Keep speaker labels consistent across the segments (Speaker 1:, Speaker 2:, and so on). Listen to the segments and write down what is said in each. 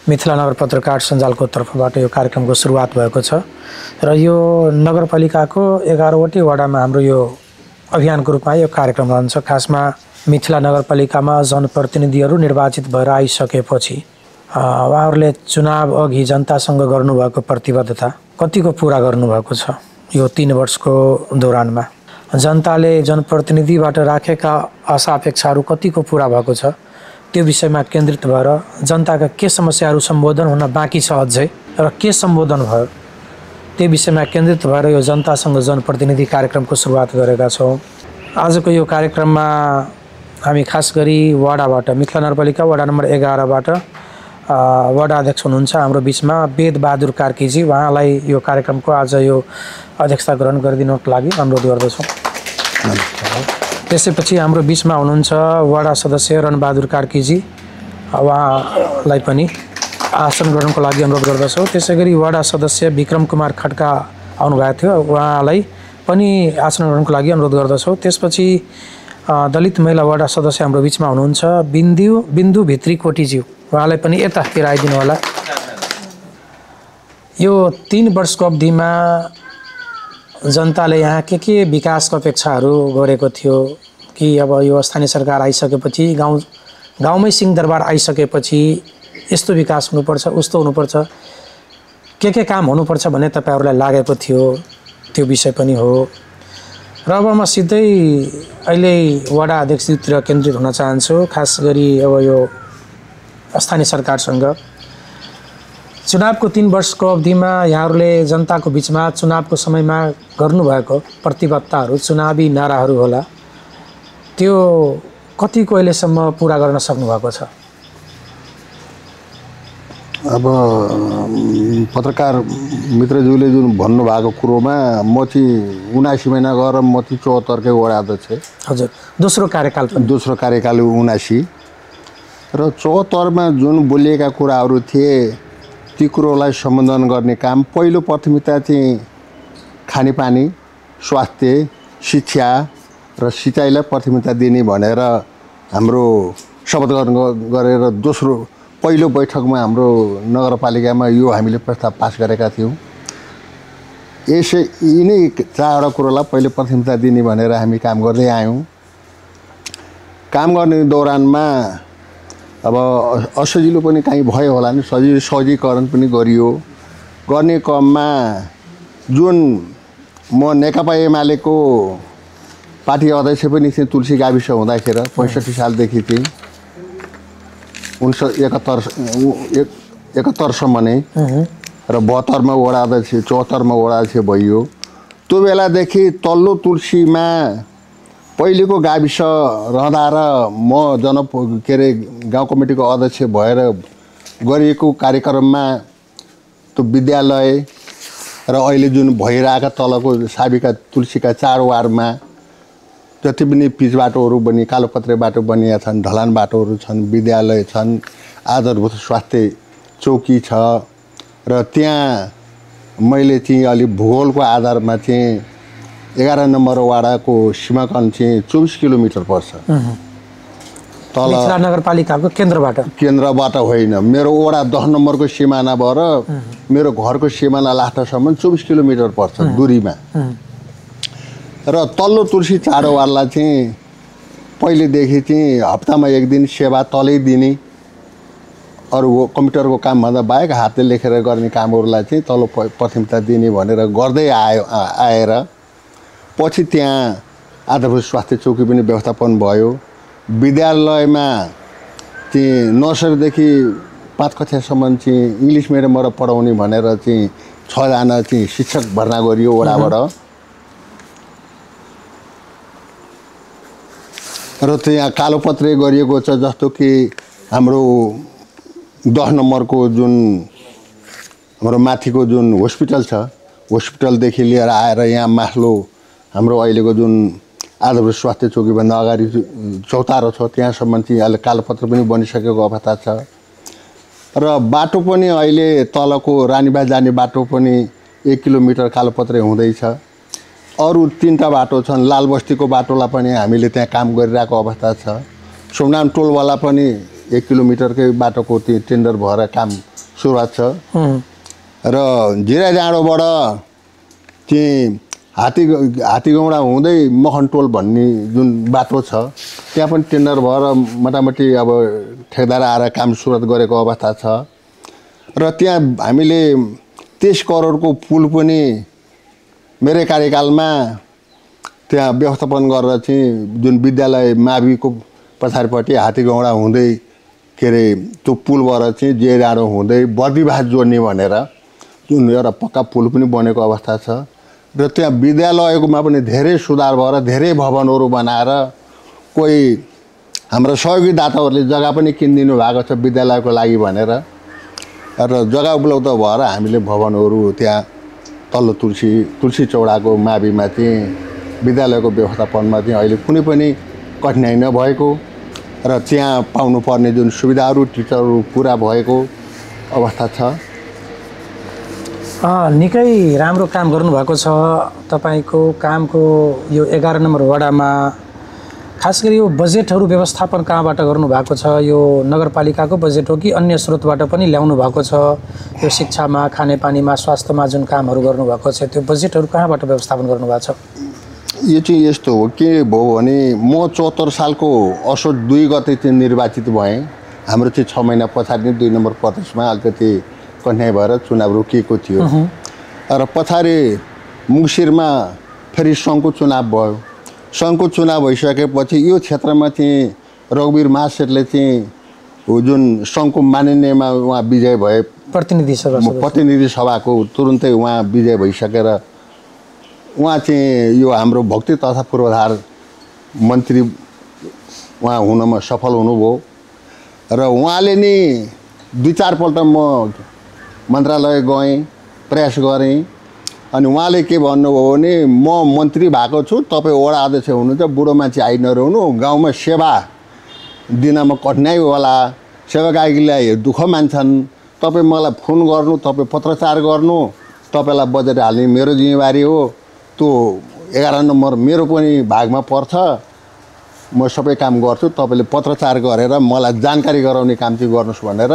Speaker 1: मिथिला नगर पत्रकार सञ्जालको तर्फबाट यो कार्यक्रमको सुरुवात भएको छ र यो नगरपालिकाको 11वटै वडामा हाम्रो यो अभियानको रूपमा यो कार्यक्रम रहन्छ। खासमा मिथिला नगरपालिकामा जनप्रतिनिधिहरू निर्वाचित भएर आइसकेपछि उहाँहरूले चुनाव अघि जनतासँग गर्नुभएको प्रतिबद्धता कतिको पुरा गर्नुभएको छ यो 3 वर्षको दौरानमा? जनताले जनप्रतिनिधिबाट राखेका आशा अपेक्षाहरू कतिको पुरा भएको छ त्यो विषयमा केन्द्रित भएर जनताका के समस्याहरू सम्बोधन हुन बाँकी छ अझै र के सम्बोधन भयो त्यो विषयमा केन्द्रित भएर यो जनतासँग जनप्रतिनिधि कार्यक्रमको सुरुवात गरेका छौँ। आजको यो कार्यक्रममा हामी खास गरी वडाबाट मिथिला नगरपालिका वडा नम्बर 11बाट वडा अध्यक्ष हुनुहुन्छ हाम्रो बिचमा वेदबहादुर कार्कीजी, उहाँलाई यो कार्यक्रमको आज यो अध्यक्षता ग्रहण गरिदिनुको लागि अनुरोध गर्दछौँ। त्यसैपछि हाम्रो बिचमा हुनुहुन्छ वडा सदस्य रणबहादुर कार्कीजी, उहाँलाई पनि आसन ग्रहणको लागि अनुरोध गर्दछौँ। त्यसै गरी वडा सदस्य विक्रम कुमार खड्का आउनुभएको थियो, उहाँलाई पनि आसन ग्रहणको लागि अनुरोध गर्दछौँ। त्यसपछि दलित महिला वडा सदस्य हाम्रो बिचमा हुनुहुन्छ बिन्दु भित्री कोटीज्यू, उहाँलाई पनि यतातिर आइदिनु होला। यो 3 वर्षको अवधिमा जनताले यहाँ के विकासको अपेक्षाहरू गरेको थियो कि अब यो स्थानीय सरकार आइसकेपछि गाउँमै सिंहदरबार आइसकेपछि यस्तो विकास हुनुपर्छ उस्तो हुनुपर्छ के काम हुनुपर्छ भन्ने तपाईहरुलाई लागेको थियो, त्यो विषय पनि हो। र अब म सिधै अहिले वडा अध्यक्षतिर केन्द्रित हुन चाहन्छु। खास गरी अब यो स्थानीय सरकारसँग चुनावको 3 वर्षको अवधिमा यहाँहरूले जनताको बिचमा चुनावको समयमा गर्नुभएको प्रतिबद्धताहरू चुनावी नाराहरू होला, त्यो कतिको अहिलेसम्म पुरा गर्न सक्नुभएको छ?
Speaker 2: अब पत्रकार मित्रज्यूले जुन भन्नुभएको कुरोमा म चाहिँ 79 महिना गएर म चाहिँ 74 कै वडा अध्यक्ष।
Speaker 1: हजुर, दोस्रो कार्यकाल
Speaker 2: 79 र 74 मा जुन बोलिएका कुराहरू थिए ती कुरोलाई सम्बोधन गर्ने काम पहिलो प्राथमिकता चाहिँ खानेपानी, स्वास्थ्य, शिक्षा र सिँचाइलाई प्राथमिकता दिने भनेर हाम्रो शपथ गरेर दोस्रो पहिलो बैठकमा हाम्रो नगरपालिकामा यो हामीले प्रस्ताव पास गरेका थियौँ। यिनै 4वटा कुरोलाई पहिलो प्राथमिकता दिने भनेर हामी काम गर्दै आयौँ। काम गर्ने दौरानमा अब असजिलो पनि कहीँ भयो होला नि, सजिलीकरण पनि गरियो। गर्ने क्रममा जुन म नेकपा एमालेको पार्टी अध्यक्ष पनि थिएँ तुलसी गाविस हुँदाखेरि 65 सालदेखि थिएँ 71 सम्म नै र 72 मा वडा अध्यक्ष 74 मा वडा अध्यक्ष भइयो। त्यो बेलादेखि तल्लो तुलसीमा पहिलेको गाविस रहँदा र म गाउँ कमिटीको अध्यक्ष भएर गरिएको कार्यक्रममा त्यो विद्यालय र अहिले जुन भइरहेका तलको साबिका तुलसीका 4 वार्डमा जति पनि पिच बाटोहरू बनी कालोपत्रे बाटो बनिया छन्, ढलान बाटोहरू छन्, विद्यालय छन्, आधारभूत स्वास्थ्य चौकी छ र त्यहाँ मैले चाहिँ अलि भूगोलको आधारमा चाहिँ 11 नम्बर वाडाको सीमाकन चाहिँ 24 किलोमिटर पर्छ। तल
Speaker 1: मिथिला नगरपालिकाको केन्द्रबाट
Speaker 2: होइन, मेरो वडा 10 नम्बरको सिमाना भएर मेरो घरको सिमाना लास्टसम्म 24 किलोमिटर पर्छ दूरीमा। र तल्लो तुलसी 4 वार्डलाई चाहिँ पहिलेदेखि चाहिँ हप्तामा 1 दिन सेवा तलै दिने, अरू कम्प्युटरको कामभन्दा बाहेक हातले लेखेर गर्ने कामहरूलाई चाहिँ तल्लो प्राथमिकता दिने भनेर गर्दै आएर पछि त्यहाँ आधारभूत स्वास्थ्य चौकी पनि व्यवस्थापन भयो। विद्यालयमा चाहिँ नर्सरीदेखि 5 कक्षासम्म चाहिँ इङ्ग्लिस मिडियमबाट पढाउने भनेर चाहिँ 6 जना चाहिँ शिक्षक भर्ना गरियो वडाबाट। र त्यहाँ कालोपत्रे गरिएको छ, जस्तो कि हाम्रो 10 नम्बरको जुन हाम्रो माथिको जुन हस्पिटल छ, हस्पिटलदेखि लिएर आएर यहाँ माथिल्लो हाम्रो अहिलेको जुन आधारभूत स्वास्थ्य चौकीभन्दा अगाडि चौतारो छ त्यहाँसम्म चाहिँ अहिले कालोपत्र पनि बनिसकेको अवस्था छ। र बाटो पनि अहिले तलको रानीबा जाने बाटो पनि 1 किलोमिटर कालोपत्रे हुँदैछ। अरू 3टा बाटो छन्, लालबस्तीको बाटोलाई पनि हामीले त्यहाँ काम गरिरहेको अवस्था छ। सोमनाम टोलवाला पनि 1 किलोमिटरकै बाटोको टेन्डर भएर काम सुरुवात छ र जिरा डाँडोबाट चाहिँ हात्तीगौडा हुँदै मखनटोल भन्ने जुन बाटो छ त्यहाँ पनि टेन्डर भएर मोटामोटी अब ठेकदार आएर काम सुरुवात गरेको अवस्था छ र त्यहाँ हामीले 23 करोडको पुल पनि मेरै कार्यकालमा त्यहाँ व्यवस्थापन गरेर चाहिँ जुन विद्यालय माविको पछाडिपट्टि हात्तीगौडा हुँदै के अरे त्यो पुलबाट चाहिँ जेडाँडो हुँदै बर्दिवास जोड्ने भनेर जुन एउटा पक्का पुल पनि बनेको अवस्था छ र त्यहाँ विद्यालयकोमा पनि धेरै सुधार भएर धेरै भवनहरू बनाएर कोही हाम्रो सहयोगी दाताहरूले जग्गा पनि किनिदिनु भएको छ विद्यालयको लागि भनेर र जग्गा उपलब्ध भएर हामीले भवनहरू त्यहाँ तल्लो तुलसी चौडाको माविमा चाहिँ विद्यालयको व्यवस्थापनमा चाहिँ अहिले कुनै पनि कठिनाइ नभएको र त्यहाँ पाउनुपर्ने जुन सुविधाहरू टिचरहरू पुरा भएको अवस्था छ।
Speaker 1: निकै राम्रो काम गर्नुभएको छ तपाईँको कामको यो 11 नम्बर वडामा। खास गरी यो बजेटहरू व्यवस्थापन कहाँबाट गर्नुभएको छ? यो नगरपालिकाको बजेट हो कि अन्य स्रोतबाट पनि ल्याउनु भएको छ? यो शिक्षामा, खानेपानीमा, स्वास्थ्यमा जुन कामहरू गर्नुभएको छ त्यो बजेटहरू कहाँबाट व्यवस्थापन गर्नुभएको छ?
Speaker 2: यो चाहिँ यस्तो हो के भयो भने म 74 सालको असोज 2 गते चाहिँ निर्वाचित भएँ। हाम्रो चाहिँ 6 महिना पछाडि 2 नम्बर प्रदेशमा अलिकति कठिनाइ भएर चुनाव रोकिएको थियो र पछाडि मुङ्सिरमा फेरि सङ्घको चुनाव भयो। सङ्घको चुनाव भइसकेपछि यो क्षेत्रमा चाहिँ रघुवीर महासेठले चाहिँ जुन सङ्घको माननीयमा उहाँ विजय भए, प्रतिनिधि सभाको तुरुन्तै उहाँ विजय भइसकेर उहाँ चाहिँ यो हाम्रो भक्ति तथा पूर्वाधार मन्त्री उहाँ हुनमा सफल हुनुभयो र उहाँले नि 2-4 पल्ट म मन्त्रालय गएँ, प्रयास गरेँ अनि उहाँले के भन्नुभयो भने म मन्त्री भएको छु, तपाईँ वडा अध्यक्ष हुनुहुन्छ, बुढो मान्छे आइ नरहनु, गाउँमा सेवा दिनमा कठिनाइ होला, सेवाकारीलाई दुःख मान्छन्, तपाईँ मलाई फोन गर्नु, तपाईँ पत्रचार गर्नु, तपाईँलाई बजेट हाल्ने मेरो जिम्मेवारी हो, त्यो 11 नम्बर मेरो पनि भागमा पर्छ, म सबै काम गर्छु, तपाईँले पत्रचार गरेर मलाई जानकारी गराउने काम चाहिँ गर्नुहोस् भनेर।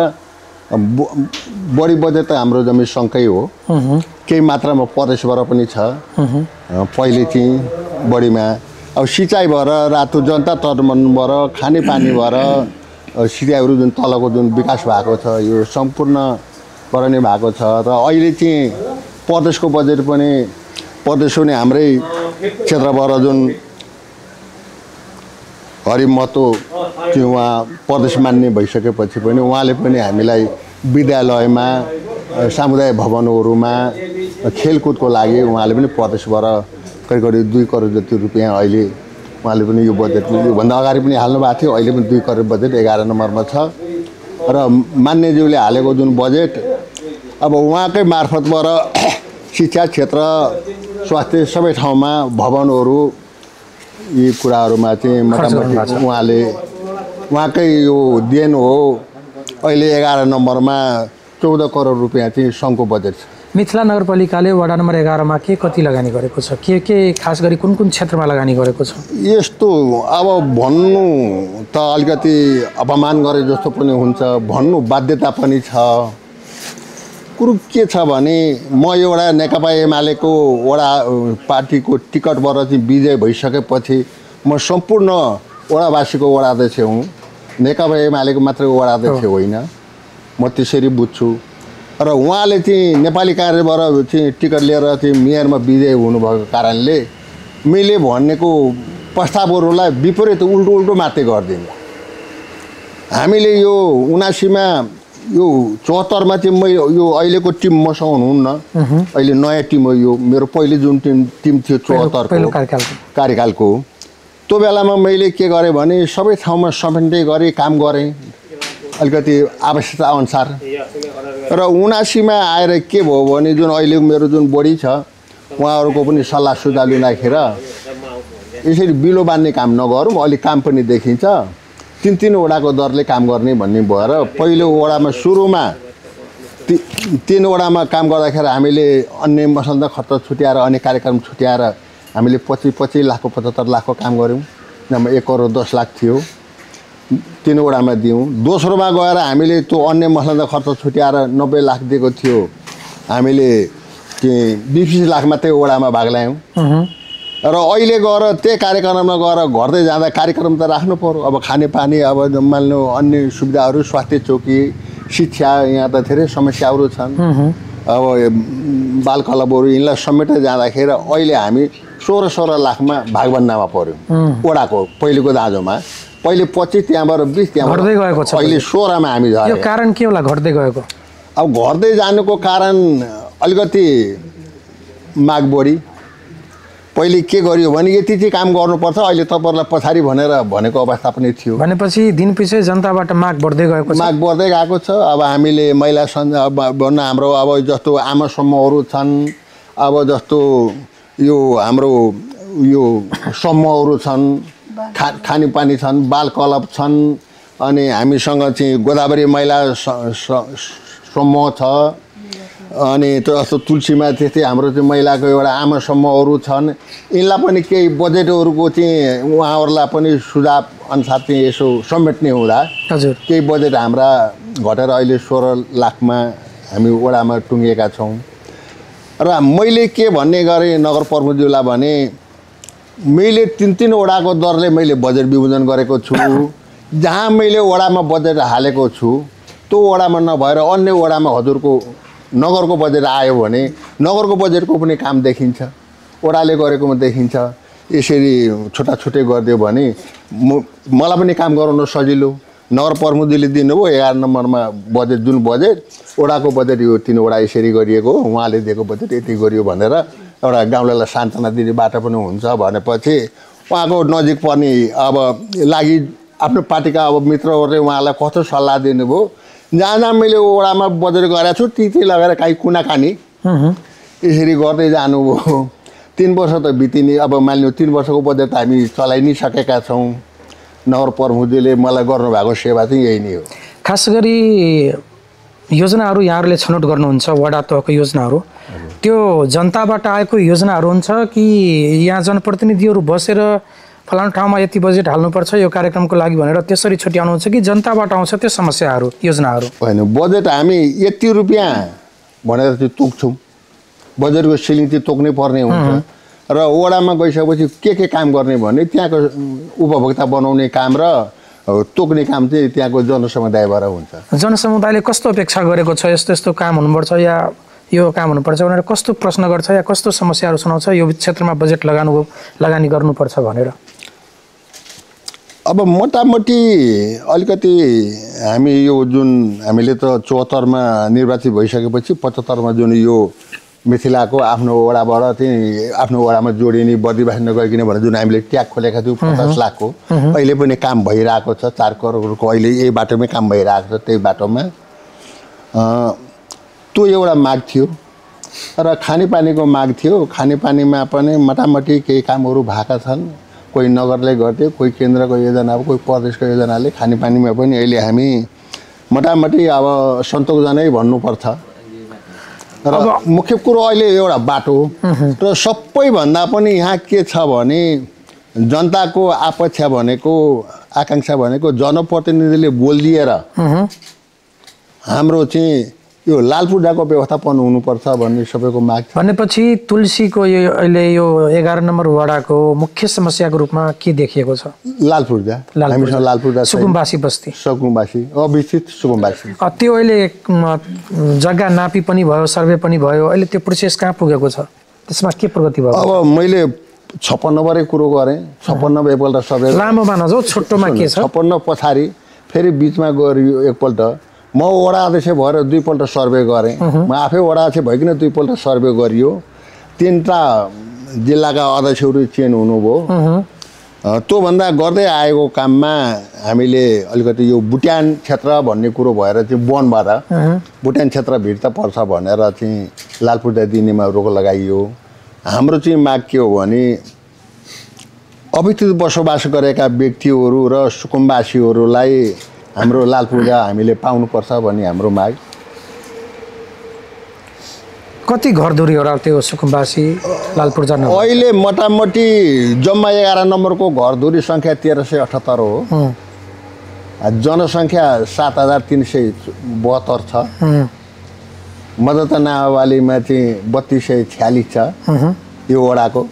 Speaker 2: बढी बजेट त हाम्रो जम्मै सङ्घकै हो, केही मात्रामा प्रदेशबाट पनि छ। पहिले चाहिँ बढीमा अब सिँचाइ भएर रातो जनता तर्मनबाट खानेपानी भएर सिँचाइहरू जुन तलको जुन विकास भएको छ यो सम्पूर्ण नै भएको छ र अहिले चाहिँ प्रदेशको बजेट पनि प्रदेश नै हाम्रै क्षेत्रबाट जुन हरिमतो चाहिँ उहाँ प्रदेश मान्ने भइसकेपछि पनि उहाँले पनि हामीलाई विद्यालयमा, सामुदायिक भवनहरूमा, खेलकुदको लागि उहाँले पनि प्रदेशबाट करिब 2 करोड जति रुपियाँ अहिले उहाँले पनि यो बजेट योभन्दा अगाडि पनि हाल्नु भएको थियो, अहिले पनि 2 करोड बजेट 11 नम्बरमा छ र मान्यज्यूले हालेको जुन बजेट अब उहाँकै मार्फतबाट शिक्षा क्षेत्र, स्वास्थ्य सबै ठाउँमा भवनहरू यी कुराहरूमा चाहिँ मोटामोटी उहाँकै यो देन हो। अहिले 11 नम्बरमा 14 करोड रुपियाँ चाहिँ सङ्घको बजेट छ।
Speaker 1: मिथिला नगरपालिकाले वडा नम्बर 11 मा के कति लगानी गरेको छ? के खास गरी कुन क्षेत्रमा लगानी गरेको छ?
Speaker 2: यस्तो अब भन्नु त अलिकति अपमान गरे जस्तो पनि हुन्छ, भन्नु बाध्यता पनि छ। कुरो के छ भने म एउटा नेकपा एमालेको वडा पार्टीको टिकटबाट चाहिँ विजय भइसकेपछि म सम्पूर्ण वडावासीको वडा अध्यक्ष हुँ, नेकपा एमालेको मात्रै वडा अध्यक्ष होइन, म त्यसरी बुझ्छु। र उहाँले चाहिँ नेपाली कार्यबाट चाहिँ टिकट लिएर चाहिँ मेयरमा विजय हुनुभएको कारणले मैले भनेको प्रस्तावहरूलाई विपरीत उल्टो मात्रै गरिदिनु। हामीले यो 79 मा यो 74 मा चाहिँ म यो अहिलेको टिम मसँग हुनुहुन्न, अहिले नयाँ टिम हो यो, मेरो पहिले जुन टिम थियो 74 को कार्यकालको, त्यो बेलामा मैले के गरेँ भने सबै ठाउँमा समेट्दै गरेँ, काम गरेँ अलिकति आवश्यकता अनुसार। र 79 मा आएर के भयो भने जुन अहिले मेरो जुन बडी छ उहाँहरूको पनि सल्लाह सुझाव लिँदाखेरि यसरी बिलो बाँध्ने काम नगरौँ, अलिक काम पनि देखिन्छ, 3 वडाको दरले काम गर्ने भन्ने भएर पहिलो वडामा सुरुमा 3 वडामा काम गर्दाखेरि हामीले अन्य मसल्दा खर्च छुट्याएर अन्य कार्यक्रम छुट्याएर हामीले 25 लाखको 75 लाखको काम गऱ्यौँ, जम्मा 1 करोड 10 लाख थियो। 3 वडामा दियौँ। दोस्रोमा गएर हामीले त्यो अन्य मसला खर्च छुट्याएर 90 लाख दिएको थियो, हामीले 20 लाख मात्रै वडामा भाग ल्यायौँ। र अहिले गएर त्यही कार्यक्रममा गएर घट्दै जाँदा कार्यक्रम त राख्नु पर्यो। अब खानेपानी, अब मान्नु अन्य सुविधाहरू, स्वास्थ्य चौकी, शिक्षा, यहाँ त धेरै समस्याहरू छन्। अब बाल क्लबहरू यिनलाई समेटेर जाँदाखेरि अहिले हामी 16 लाखमा भागभन्डामा पर्यो वडाको। पहिलेको दाँजोमा पहिले 25, त्यहाँबाट 20, त्यहाँबाट
Speaker 1: घट्दै गएको छ।
Speaker 2: अहिले 16मा हामी
Speaker 1: यो
Speaker 2: झऱ्यौँ।
Speaker 1: कारण के होला घट्दै गएको?
Speaker 2: अब घट्दै जानुको कारण अलिकति माग बढी। पहिले के गरियो भने यति चाहिँ काम गर्नुपर्छ, अहिले तपाईँहरूलाई पछाडि भनेको अवस्था पनि थियो।
Speaker 1: भनेपछि दिनपछि जनताबाट माग बढ्दै गएको छ।
Speaker 2: माग बढ्दै गएको छ। अब हामीले महिला भन्न हाम्रो अब जस्तो आमा समूहहरू छन्, अब जस्तो यो हाम्रो यो समूहहरू छन्, खानेपानी छन्, बाल क्लब छन्, अनि हामीसँग चाहिँ गोदावरी महिला समूह छ, अनि जस्तो तुलसीमा त्यस्तै हाम्रो चाहिँ महिलाको एउटा आमा समूहहरू छन्। यिनलाई पनि केही बजेटहरूको चाहिँ उहाँहरूलाई पनि सुझाव अनुसार चाहिँ यसो समेट्ने हुँदा
Speaker 1: हजुर
Speaker 2: केही बजेट हाम्रा घटेर अहिले 16 लाखमा हामी वडामा टुङ्गिएका छौँ। र मैले के भन्ने गरेँ नगर प्रमुखज्यूलाई भने, मैले 3 वडाको दरले मैले बजेट विभाजन गरेको छु। जहाँ मैले वडामा बजेट हालेको छु त्यो वडामा नभएर अन्य वडामा हजुरको नगरको बजेट आयो भने नगरको बजेटको पनि काम देखिन्छ, वडाले गरेकोमा देखिन्छ। यसरी छुट्टै गरिदियो भने मलाई पनि काम गराउन सजिलो। नगर प्रमुखले दिनुभयो 11 नम्बरमा बजेट, जुन बजेट वडाको बजेट यो 3 वडा यसरी गरिएको, उहाँले दिएको बजेट यति गरियो भनेर एउटा गाउँलेलाई सान्त्वना दिने बाटो पनि हुन्छ भनेपछि उहाँको नजिक पर्ने अब लागि आफ्नो पार्टीका अब मित्रहरूले उहाँलाई कस्तो सल्लाह दिनुभयो, जहाँ मैले वडामा बजेट गरेको छु ती लगाएर काहीँ कुनाकानी यसरी गर्दै जानुभयो। 3 वर्ष त बितिने, अब मान्यो 3 वर्षको बजेट हामी चलाइ नै सकेका छौँ। नगर प्रमुखले मलाई गर्नुभएको सेवा चाहिँ यही नै हो।
Speaker 1: खास गरी योजनाहरू यहाँहरूले छनौट गर्नुहुन्छ, वडा तहको योजनाहरू, त्यो जनताबाट आएको योजनाहरू हुन्छ कि यहाँ जनप्रतिनिधिहरू बसेर फलानु ठाउँमा यति बजेट हाल्नुपर्छ यो कार्यक्रमको लागि भनेर त्यसरी छुट्याउनुहुन्छ कि जनताबाट आउँछ त्यो समस्याहरू, योजनाहरू?
Speaker 2: होइन, बजेट हामी यति रुपियाँ भनेर चाहिँ तोक्छौँ। बजेटको सिलिङ चाहिँ तोक्नै पर्ने हुन्छ। र वडामा गइसकेपछि के काम गर्ने भने त्यहाँको उपभोक्ता बनाउने काम र तोक्ने काम चाहिँ त्यहाँको जनसमुदायबाट हुन्छ।
Speaker 1: जनसमुदायले कस्तो अपेक्षा गरेको छ, यस्तो यस्तो काम हुनुपर्छ या यो काम हुनुपर्छ भनेर कस्तो प्रश्न गर्छ या कस्तो समस्याहरू सुनाउँछ यो क्षेत्रमा बजेट लगानी गर्नुपर्छ भनेर?
Speaker 2: अब मोटामोटी अलिकति हामी यो जुन हामीले त 74मा निर्वाचित भइसकेपछि 75मा जुन यो मिथिलाको आफ्नो वडाबाट चाहिँ आफ्नो वडामा जोडिने बर्दिवास नगरिकन भनेर जुन हामीले ट्याग खोलेका थियौँ 50 लाखको, अहिले पनि काम भइरहेको छ। 4 करोडको अहिले यही बाटोमै काम भइरहेको छ। त्यही बाटोमा त्यो एउटा माग थियो र खानेपानीको माग थियो। खानेपानीमा पनि मोटामोटी केही कामहरू भएका छन्। कोही नगरले गर्थ्यो, कोही केन्द्रको योजना, कोही प्रदेशको योजनाले। खानेपानीमा पनि अहिले हामी मोटामोटी अब सन्तोषजनै भन्नुपर्छ। र मुख्य कुरो अहिले एउटा बाटो र सबैभन्दा पनि यहाँ के छ भने जनताको अपेक्षा भनेको, आकाङ्क्षा भनेको जनप्रतिनिधिले बोलिदिएर हाम्रो चाहिँ यो लालपुर्जाको व्यवस्थापन हुनुपर्छ भन्ने सबैको माग छ।
Speaker 1: भनेपछि तुलसीको यो अहिले यो 11 नम्बर वडाको मुख्य समस्याको रूपमा के देखिएको छ? लालपुर्जा,
Speaker 2: हामीसँग लालपुर्जा,
Speaker 1: सुकुम्बासी बस्ती,
Speaker 2: सुकुम्बासी अविकसित सुकुम्बासी।
Speaker 1: त्यो अहिले जग्गा नापी पनि भयो, सर्वे पनि भयो, अहिले त्यो प्रोसेस कहाँ पुगेको छ, त्यसमा के प्रगति भयो?
Speaker 2: अब मैले 56 बारे कुरो गरेँ। 56 एकपल्ट सर्वे
Speaker 1: लामोमा नजाऊ, छोटोमा के छ?
Speaker 2: 56 पछाडि फेरि बिचमा गरियो एकपल्ट। म वडा अध्यक्ष भएर 2 पल्ट सर्वे गरेँ। म आफै वडा अध्यक्ष भइकन 2 पल्ट सर्वे गरियो। 3टा जिल्लाका अध्यक्षहरू चेन्ज हुनुभयो। त्योभन्दा गर्दै आएको काममा हामीले अलिकति यो बुट्यान क्षेत्र भन्ने कुरो भएर चाहिँ वनबाट बुट्यान क्षेत्र भित्र पर्छ भनेर चाहिँ लालपुर्जा दिनेमा रोक लगाइयो। हाम्रो चाहिँ माग के हो भने अविकसित बसोबास गरेका व्यक्तिहरू र सुकुम्बासीहरूलाई हाम्रो लालपुर्जा हामीले पाउनुपर्छ भन्ने हाम्रो माग।
Speaker 1: कति घरधुरी होला त्यो सुकुम्बासी लालपुर्जा?
Speaker 2: अहिले मोटामोटी जम्मा 11 नम्बरको घरधुरी सङ्ख्या 1378 हो। जनसङ्ख्या 7372 छ। मदत नावालीमा चाहिँ 3246 छ यो वडाको।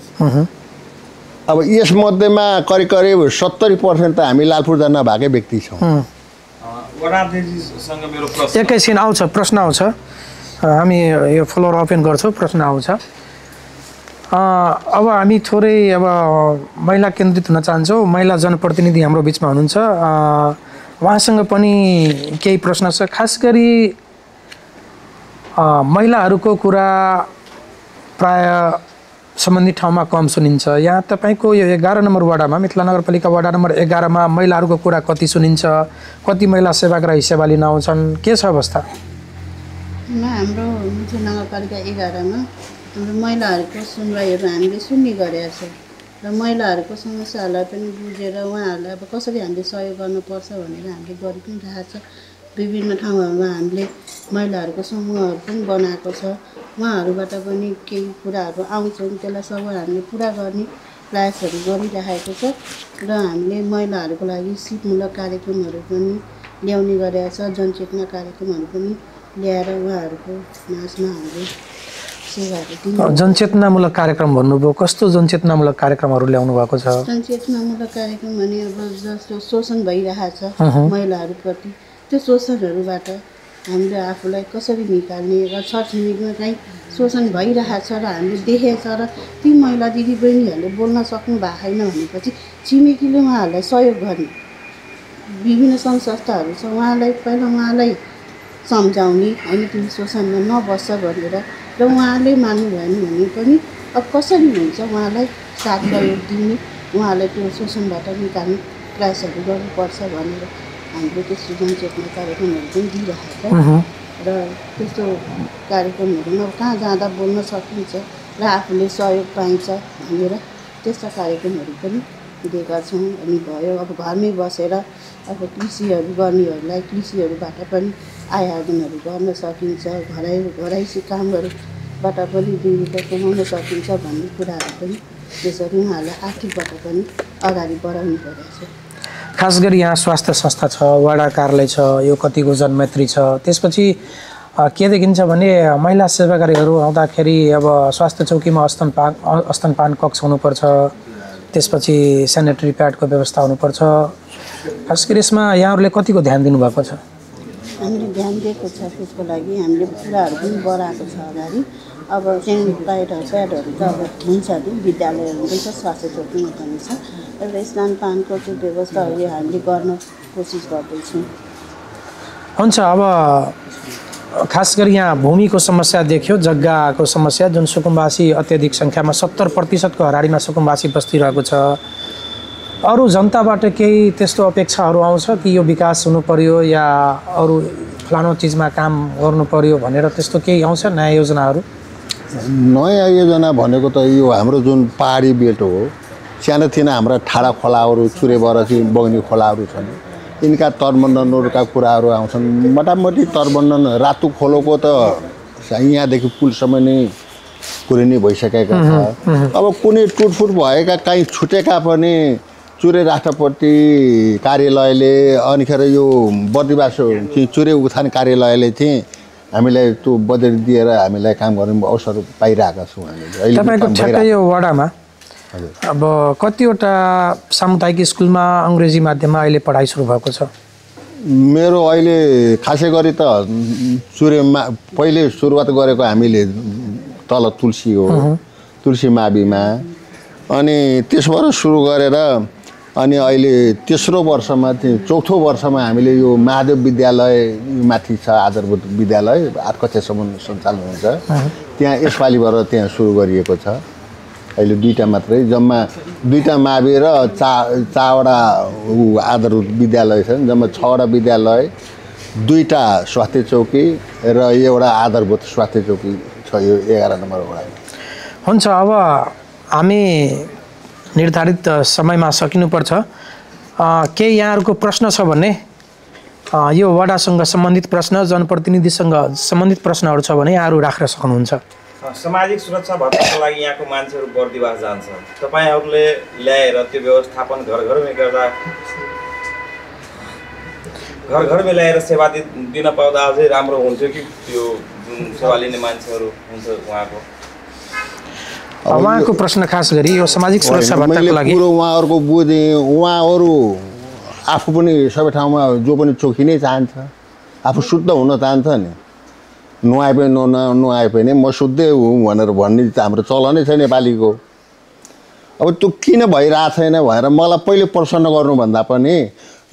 Speaker 2: अब यसमध्येमा करिब करिब 70% त हामी लालपुरदा नभएकै व्यक्ति छौँ।
Speaker 1: एकैछिन आउँछ, प्रश्न आउँछ, हामी यो फ्लोर ओपन गर्छौँ, प्रश्न आउँछ। अब हामी थोरै अब महिला केन्द्रित हुन चाहन्छौँ। महिला जनप्रतिनिधि हाम्रो बिचमा हुनुहुन्छ, उहाँसँग पनि केही प्रश्न छ। खास गरी महिलाहरूको कुरा प्राय सम्बन्धित ठाउँमा कम सुनिन्छ। यहाँ तपाईँको यो 11 नम्बर वाडामा, मिथिला नगरपालिका वाडा नम्बर 11 मा महिलाहरूको कुरा कति सुनिन्छ? कति महिला सेवाग्राही सेवा लिन आउँछन्? के छ अवस्था?
Speaker 3: हाम्रो मिथिला नगरपालिका 11 मा हाम्रो महिलाहरूको सुनवाईहरू हामीले सुन्ने गरेका छौँ र महिलाहरूको समस्याहरूलाई पनि बुझेर उहाँहरूलाई अब कसरी हामीले सहयोग गर्नुपर्छ भनेर हामीले गरि पनि रहेको छ। विभिन्न ठाउँहरूमा हामीले महिलाहरूको समूहहरू पनि बनाएको छ। उहाँहरूबाट पनि केही कुराहरू आउँछन्, त्यसलाई सब हामीले पुरा गर्ने प्रयासहरू गरिरहेको छ र हामीले महिलाहरूको लागि सिपमूलक कार्यक्रमहरू पनि ल्याउने गरेका छ। जनचेतना कार्यक्रमहरू पनि ल्याएर उहाँहरूको माझमा हामीले सेवाहरू दिनु।
Speaker 1: जनचेतनामूलक कार्यक्रम भन्नुभयो, कस्तो जनचेतनामूलक कार्यक्रमहरू ल्याउनु भएको छ?
Speaker 3: जनचेतनामूलक कार्यक्रम भने अब जस्तो शोषण भइरहेछ महिलाहरूप्रति, त्यो शोषणहरूबाट हामीले आफूलाई कसरी निकाल्ने र छरछिमेकमा चाहिँ शोषण भइरहेछ र हामीले देखेछ र ती महिला दिदीबहिनीहरूले बोल्न सक्नु भएको छैन भनेपछि छिमेकीले उहाँहरूलाई सहयोग गर्ने विभिन्न सङ्घ संस्थाहरू छ। उहाँलाई पहिला उहाँलाई सम्झाउने, होइन तिमी शोषणमा नबस्छ भनेर, र उहाँले मान्नु भएन भने पनि अब कसरी हुन्छ उहाँलाई साथ सहयोग दिने, उहाँलाई त्यो शोषणबाट निकाल्ने प्रयासहरू गर्नुपर्छ भनेर हामीले त्यस्तो जनचेतना कार्यक्रमहरू पनि दिइरहेको र त्यस्तो कार्यक्रमहरूमा कहाँ जाँदा बोल्न सकिन्छ र आफूले सहयोग पाइन्छ भनेर त्यस्ता कार्यक्रमहरू पनि दिएका छौँ। अनि भयो अब घरमै बसेर अब कृषिहरू गर्नेहरूलाई कृषिहरूबाट पनि आय आर्जनहरू गर्न सकिन्छ, घराइसी कामहरूबाट पनि 2 रुपियाँ कमाउन सकिन्छ भन्ने कुराहरू पनि त्यसरी उहाँहरूलाई आर्थिकबाट पनि अगाडि बढाउनु परेको छ।
Speaker 1: खास गरी यहाँ स्वास्थ्य संस्था छ, वडा कार्यालय छ, यो कतिको जनमैत्री छ। त्यसपछि के देखिन्छ भने महिला सेवाग्राहीहरू आउँदाखेरि अब स्वास्थ्य चौकीमा स्तनपान कक्ष हुनुपर्छ, त्यसपछि सेनिटरी प्याडको व्यवस्था हुनुपर्छ। खास गरी यसमा यहाँहरूले कतिको ध्यान दिनुभएको छ?
Speaker 3: हामीले ध्यान दिएको छ, त्यसको लागि हामीले कुराहरू पनि बढाएको छ अगाडि। अब सेनिटरी प्याडहरू त अब हुन्छ नि, विद्यालयहरू पनि छ, स्वास्थ्य चौकीमा पनि छ र स्तनपानको चाहिँ व्यवस्थाहरू हामीले गर्न कोसिस गर्दैछौँ।
Speaker 1: हुन्छ, अब खास गरी यहाँ भूमिको समस्या देखियो, जग्गाको समस्या, जुन सुकुम्बासी अत्याधिक सङ्ख्यामा 70% को हरारीमा सुकुम्बासी बस्तिरहेको छ। अरू जनताबाट केही त्यस्तो अपेक्षाहरू आउँछ कि यो विकास हुनु पर्यो या अरू फलानु चिजमा काम गर्नु पर्यो भनेर त्यस्तो केही आउँछ नयाँ योजनाहरू?
Speaker 2: नयाँ योजना भनेको त यो हाम्रो जुन पहाडी बेल्ट हो, सानोतिनो हाम्रा ठाडा खोलाहरू, चुरेबरसी बग्ने खोलाहरू छन्, यिनका तरबन्दनहरूका कुराहरू आउँछन्। मोटामोटी तरबन्दन रातु खोलोको त यहाँदेखि पुलसम्म नै कुरिने भइसकेका छ। अब कुनै टुटफुट भएका कहीँ छुटेका पनि चुरे राष्ट्रपति कार्यालयले अनिखेर यो बर्दिवास चुरे उत्थान कार्यालयले चाहिँ हामीलाई त्यो बजेट दिएर हामीलाई काम गर्ने अवसर पाइरहेका छौँ हामीले।
Speaker 1: तपाईँको ठ्याक्कै यो वडामा अब कतिवटा सामुदायिक स्कुलमा अङ्ग्रेजी माध्यममा अहिले पढाइ सुरु भएको छ?
Speaker 2: मेरो अहिले खासै गरी त चुरेमा पहिले सुरुवात गरेको हामीले तल तुलसी हो, तुलसी माविमा, अनि त्यसबाट सुरु गरेर अनि अहिले तेस्रो वर्षमा चाहिँ चौथो वर्षमा हामीले यो महादेव विद्यालय माथि छ, आधारभूत विद्यालय 8 कक्षासम्म सञ्चालन हुन्छ, त्यहाँ यसपालिबाट त्यहाँ सुरु गरिएको छ। अहिले 2टा मात्रै, जम्मा 2टा मावि र 4वटा आधारभूत विद्यालय छन्, जम्मा 6वटा विद्यालय, 2टा स्वास्थ्य चौकी र एउटा आधारभूत स्वास्थ्य चौकी छ यो 11 नम्बर वडामा।
Speaker 1: हुन्छ, अब हामी निर्धारित समयमा सकिनुपर्छ। केही यहाँहरूको प्रश्न छ भने यो वडासँग सम्बन्धित प्रश्न, जनप्रतिनिधिसँग सम्बन्धित प्रश्नहरू छ भने यहाँहरू राख्न सक्नुहुन्छ।
Speaker 4: सामाजिक सुरक्षा भत्ताको लागि यहाँको मान्छेहरू बर्दिवास जान्छ, तपाईँहरूले ल्याएर त्यो व्यवस्थापन घर घरमै गर्दा घर घर मिलाएर सेवा दिन पाउँदा अझै राम्रो हुन्थ्यो कि त्यो जुन सेवा लिने मान्छेहरू हुन्छ उहाँको
Speaker 1: उहाँको प्रश्न खास गरी यो सामाजिक सुरक्षा भत्ताको लागि
Speaker 2: कुरो उहाँहरूको बुझेँ उहाँहरू आफू पनि सबै ठाउँमा जो पनि चोखिनै चाहन्छ आफू शुद्ध हुन चाहन्छ नि नुहाए पनि नुहाए पनि म शुद्धै हुँ भनेर भन्ने हाम्रो चलनै छ नेपालीको अब त्यो किन भइरहेको छैन भनेर मलाई पहिले प्रसन्न गर्नुभन्दा पनि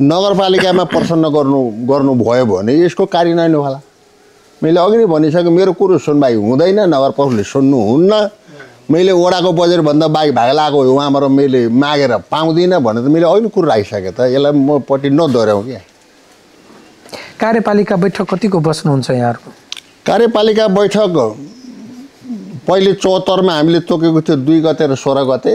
Speaker 2: नगरपालिकामा प्रसन्न गर्नु भयो भने यसको कार्यान्वयन होला मैले अघि नै भनिसकेँ मेरो कुरो सुनवाई हुँदैन नगर प्रमुखले सुन्नुहुन्न मैले वडाको बजेटभन्दा बाहेक भाग लगाएको उहाँबाट मैले मागेर पाउँदिनँ भनेर त मैले अहिले कुरो राखिसकेँ त यसलाई म पट्टि नदोहोऱ्याउँ क्या
Speaker 1: कार्यपालिका बैठक कतिको बस्नुहुन्छ यहाँहरूको
Speaker 2: कार्यपालिका बैठक पहिले 74 मा हामीले तोकेको थियो 2 गते र 16 गते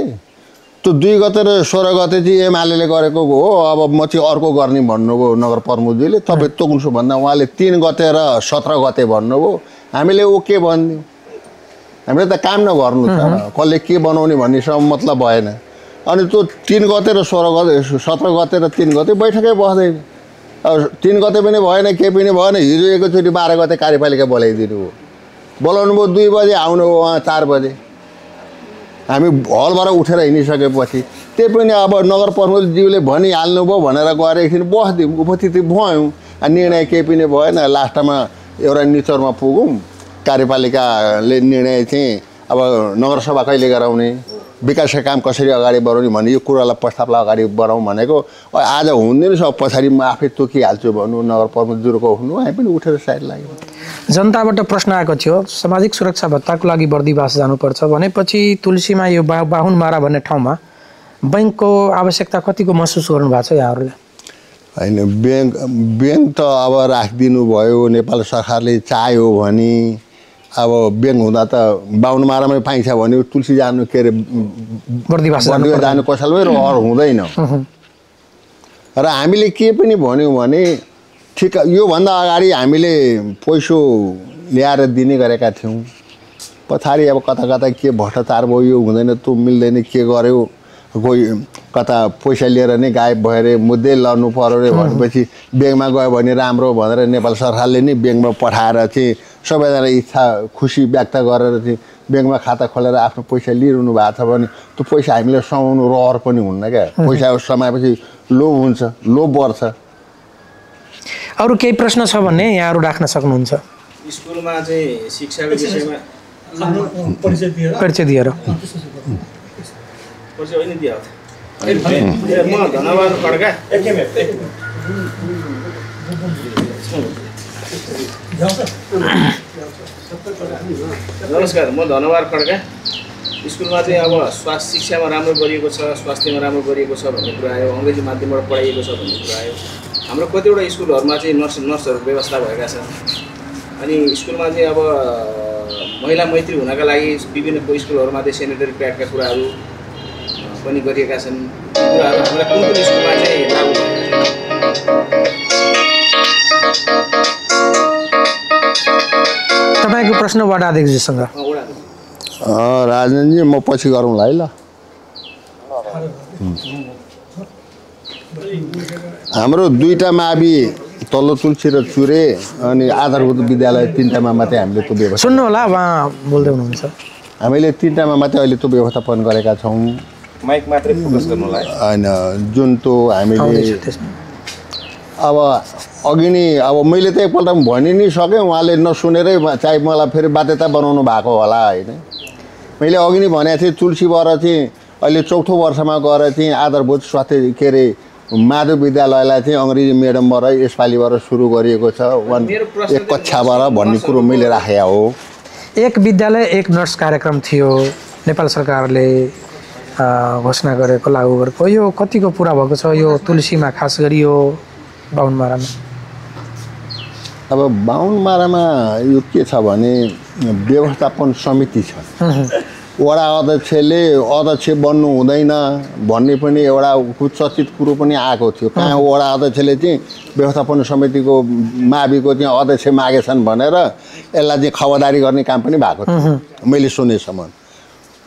Speaker 2: त्यो 2 गते र 16 गते चाहिँ एमाले गरेको हो अब म चाहिँ अर्को गर्ने भन्नुभयो नगर प्रमुखजीले तपाईँ तोक्नुछु भन्दा उहाँले 3 गते र 17 गते भन्नुभयो हामीले ओके भनिदियौँ हामीले त काम नगर्नु त कसले के बनाउने भन्नेसम्म मतलब भएन अनि त्यो 3 गते र 16 गते 17 गते र 3 गते बैठकै बस्दैन अब 3 गते पनि भएन के पनि भएन हिजो एकैचोटि 12 गते कार्यपालिका बोलाइदिनु हो बोलाउनु भयो 2 बजे आउनु हो उहाँ 4 बजे हामी हलबाट उठेर हिँडिसकेपछि त्यही पनि अब नगर प्रमुखज्यूले भनिहाल्नु भयो भनेर गएर एकछिन बस्दिउँ उपस्थिति भयौँ निर्णय केही पनि भएन लास्टमा एउटा निचरमा पुगौँ कार्यपालिकाले निर्णय चाहिँ अब नगरसभा कहिले गराउने विकासका काम कसरी अगाडि बढाउने भन्ने यो कुरालाई प्रस्तावलाई अगाडि बढाउँ भनेको आज हुँदैन सब पछाडि म आफै तोकिहाल्छु भन्नु नगर प्रमुखज्यूको हुनु हामी पनि उठेर साइड लाग्यो
Speaker 1: जनताबाट प्रश्न आएको थियो सामाजिक सुरक्षा भत्ताको लागि बर्दिवास जानुपर्छ भनेपछि तुलसीमा यो बाहुनमारा भन्ने ठाउँमा बैङ्कको आवश्यकता कतिको महसुस गर्नु भएको छ यहाँहरूले
Speaker 2: होइन ब्याङ्क त अब राखिदिनु भयो नेपाल सरकारले चाह्यो भने अब ब्याङ्क हुँदा त बाहुनमारामै पाइन्छ भने तुलसी जानु के अरे
Speaker 1: बर्दिवास
Speaker 2: जानु कसैलाई रहर हुँदैन र हामीले के पनि भन्यौँ भने ठिक योभन्दा अगाडि हामीले पैसो ल्याएर दिने गरेका थियौँ पछाडि अब कता कता के भ्रष्टाचार भयो यो हुँदैन त्यो मिल्दैन के गर्यो कोही कता पैसा लिएर नै गायब भएर मुद्दै लड्नु पर्यो रे भनेपछि ब्याङ्कमा गयो भने राम्रो भनेर नेपाल सरकारले नै ब्याङ्कमा पठाएर चाहिँ सबैजना इच्छा खुसी व्यक्त गरेर चाहिँ ब्याङ्कमा खाता खोलेर आफ्नो पैसा लिइरहनु भएको छ भने त्यो पैसा हामीले समाउनु रहर पनि हुन्न क्या पैसा समाएपछि लोभ हुन्छ लोभ बढ्छ
Speaker 1: अरू केही प्रश्न छ भने यहाँहरू राख्न सक्नुहुन्छ
Speaker 4: स्कुलमा चाहिँ शिक्षाको विषयमा
Speaker 1: परिचय दिएर
Speaker 4: परिचय होइन दियो म धन्यवाद खड्का नमस्कार म धन्यवाद खड्का स्कुलमा चाहिँ अब स्वास्थ्य शिक्षामा राम्रो गरिएको छ स्वास्थ्यमा राम्रो गरिएको छ भन्ने कुरा आयो अङ्ग्रेजी माध्यमबाट पढाइएको छ भन्ने कुरा आयो हाम्रो कतिवटा स्कुलहरूमा चाहिँ नर्सहरू व्यवस्था भएका छन् अनि स्कुलमा चाहिँ अब महिला मैत्री हुनका लागि विभिन्न स्कुलहरूमा चाहिँ सेनिटरी प्याडका कुराहरू पनि गरिएका छन् कुराहरू हामीलाई कुन कुन स्कुलमा चाहिँ लागू
Speaker 1: तपाईँको प्रश्न वडा अध्यक्षजीसँग
Speaker 2: राजनजी म पछि गरौँला है ल हाम्रो 2टा मावि तल्लो तुलसी र चुरे अनि आधारभूत विद्यालय 3टामा मात्रै हामीले त्यो व्यवस्था
Speaker 1: सुन्नु होला उहाँ बोल्दै हुनुहुन्छ
Speaker 2: हामीले 3टामा मात्रै अहिले त्यो व्यवस्थापन गरेका छौँ
Speaker 4: माइक मात्रै फोकस गर्नु होला
Speaker 2: होइन जुन त्यो हामीले अब अघि नै अब मैले त एकपल्ट भनि नै सकेँ उहाँले नसुनेरै चाहे मलाई फेरि बाध्यता बनाउनु भएको होला होइन मैले अघि नै भनेको थिएँ तुलसीबाट चाहिँ अहिले 4थो वर्षमा गएर चाहिँ आधारभूत स्वास्थ्य के अरे माधव विद्यालयलाई चाहिँ अङ्ग्रेजी मिडियमबाट यसपालिबाट सुरु गरिएको छ 1 कक्षाबाट भन्ने कुरो मैले राखेको हो
Speaker 1: एक विद्यालय एक नर्स कार्यक्रम थियो नेपाल सरकारले घोषणा गरेको लागू गरेको यो कतिको पुरा भएको छ यो तुलसीमा खास गरी यो बाहुनमारामा
Speaker 2: अब बाहुनमारामा यो के छ भने व्यवस्थापन समिति छ वडा अध्यक्षले अध्यक्ष बन्नु हुँदैन भन्ने पनि एउटा चर्चित कुरो पनि आएको थियो कहाँ वडा अध्यक्षले चाहिँ व्यवस्थापन समितिको माविको चाहिँ अध्यक्ष मागेछन् भनेर यसलाई चाहिँ खबरदारी गर्ने काम पनि भएको थियो मैले सुनेसम्म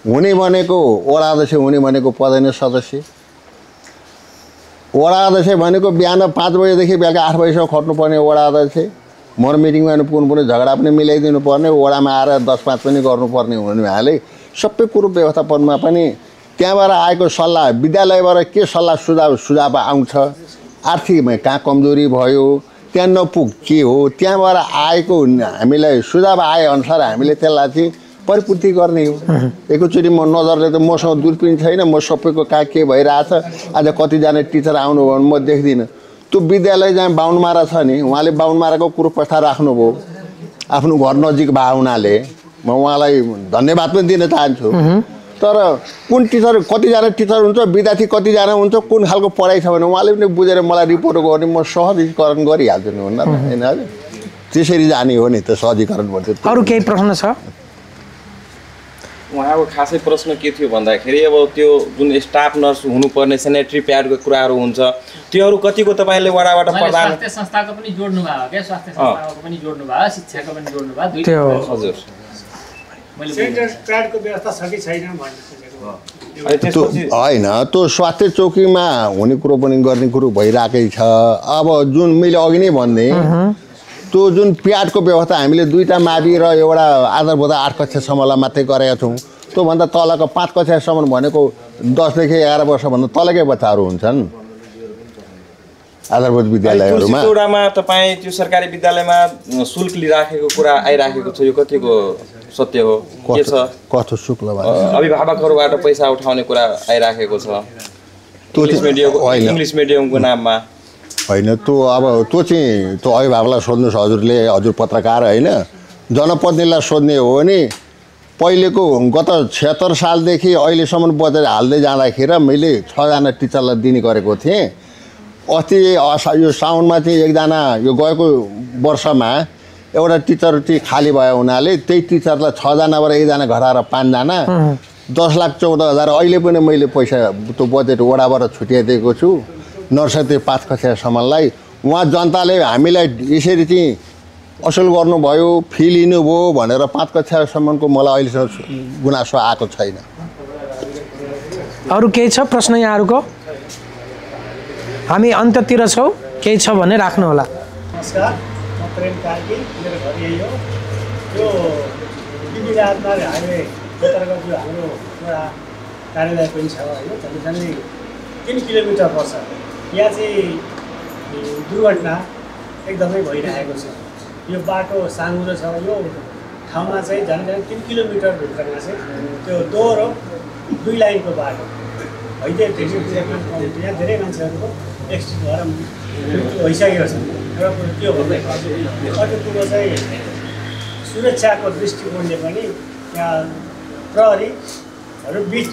Speaker 2: हुने भनेको वडा अध्यक्ष हुने भनेको पर्दैन सदस्य वडा अध्यक्ष भनेको बिहान 5 बजेदेखि बेलुका 8 बजेसम्म खट्नुपर्ने वडा अध्यक्ष मर मिटिङमा पुग्नुपर्ने झगडा पनि मिलाइदिनु पर्ने वडामा आएर 10-5 पनि गर्नुपर्ने हुनाले सबै कुरो व्यवस्थापनमा पनि त्यहाँबाट आएको सल्लाह विद्यालयबाट के सल्लाह सुझाव आउँछ आर्थिकमा कहाँ कमजोरी भयो त्यहाँ नपुग के हो त्यहाँबाट आएको हामीलाई सुझाव आए अनुसार हामीले त्यसलाई चाहिँ परिपूर्ति गर्ने हो एकैचोटि म नजरले त मसँग दूरबीन छैन म सबैको कहाँ के भइरहेछ आज कतिजना टिचर आउनु भयो भने म देख्दिनँ त्यो विद्यालय जहाँ बाहुनमारा छ नि उहाँले बाहुनमाराको कुरो प्रस्ताव राख्नुभयो आफ्नो घर नजिक भए हुनाले म उहाँलाई धन्यवाद पनि दिन चाहन्छु तर कुन टिचर कतिजना टिचर हुन्छ विद्यार्थी कतिजना हुन्छ कुन खालको पढाइ छ भने उहाँले पनि बुझेर मलाई रिपोर्ट गर्ने म सहजीकरण गरिहाल्छु नि हुन्न होइन त्यसरी जाने हो नि त सहजीकरण भन्छ
Speaker 1: अरू केही प्रश्न छ
Speaker 5: उहाँको खासै प्रश्न के थियो भन्दाखेरि अब त्यो जुन स्टाफ नर्स हुनुपर्ने सेनेटरी प्याडको कुराहरू हुन्छ त्योहरू कतिको तपाईँले वडाबाट प्रदान
Speaker 6: स्वास्थ्य संस्थाको पनि जोड्नु भयो क्या स्वास्थ्य संस्थाको पनि जोड्नु भयो शिक्षाको पनि जोड्नु भयो दुई
Speaker 1: त्यो
Speaker 5: हजुर
Speaker 7: सेनिटरी प्याडको व्यवस्था छ कि छैन भन्ने
Speaker 2: होइन त्यो स्वास्थ्य चौकीमा हुने कुरो पनि गर्ने कुरो भइरहेकै छ अब जुन मैले अघि नै भन्ने त्यो जुन प्याडको व्यवस्था हामीले 2टा मावि र एउटा आधारभूत 8 कक्षासम्मलाई मात्रै गरेका छौँ त्योभन्दा तलको 5 कक्षासम्म भनेको 10 देखि 11 वर्षभन्दा तलकै बच्चाहरू हुन्छन् आधारभूत विद्यालयहरूमा
Speaker 5: तुलसीचौडामा तपाईँ त्यो सरकारी विद्यालयमा शुल्क लिइराखेको कुरा आइराखेको छ यो कतिको सत्य हो के छ
Speaker 2: कस्तो शुल्क
Speaker 5: अभिभावकहरूबाट पैसा उठाउने कुरा आइराखेको छ इङ्ग्लिस मिडियमको नाममा
Speaker 2: होइन त्यो अब त्यो चाहिँ त्यो अभिभावकलाई सोध्नुहोस् हजुरले हजुर पत्रकार होइन जनप्रतिनिधिलाई सोध्ने हो भने पहिलेको गत 76 सालदेखि अहिलेसम्म बजेट हाल्दै जाँदाखेरि मैले 6 जना टिचरलाई दिने गरेको थिएँ अस्ति यो साउनमा चाहिँ एकजना यो गएको वर्षमा एउटा टिचर चाहिँ खाली भयो हुनाले त्यही टिचरलाई 6 जनाबाट एकजना घटाएर 5 जना 10,14,000 अहिले पनि मैले पैसा त्यो बजेट वडाबाट छुट्याइदिएको छु नर्सरी 5 कक्षासम्मलाई उहाँ जनताले हामीलाई यसरी चाहिँ असुल गर्नुभयो फी लिनुभयो भनेर 5 कक्षासम्मको मलाई अहिलेसम्म गुनासो आएको छैन
Speaker 1: अरू केही छ प्रश्न यहाँहरूको हामी अन्त्यतिर छौँ केही छ भने राख्नु होला
Speaker 7: नमस्कार म प्रेम कार्की मेरो घर यही हो यो दिल्ली राजमार्ग हाइवे अन्तर्गत जो हाम्रो एउटा कार्यालय पनि छ होइन झन्डै 3 किलोमिटर पर्छ यहाँ चाहिँ दुर्घटना एकदमै भइरहेको छ यो बाटो साँगुरो छ यो ठाउँमा चाहिँ झन्डै 3 किलोमिटर भित्रमा चाहिँ त्यो दोहोरो 2 लाइनको बाटो भइदियो यहाँ धेरै मान्छेहरूको एक्सिडेन्ट भएर मृत्यु भइसकेको छ एउटा कुरो के हो भन्दा अर्को कुरो चाहिँ सुरक्षाको दृष्टिकोणले पनि यहाँ प्रहरीहरू बिच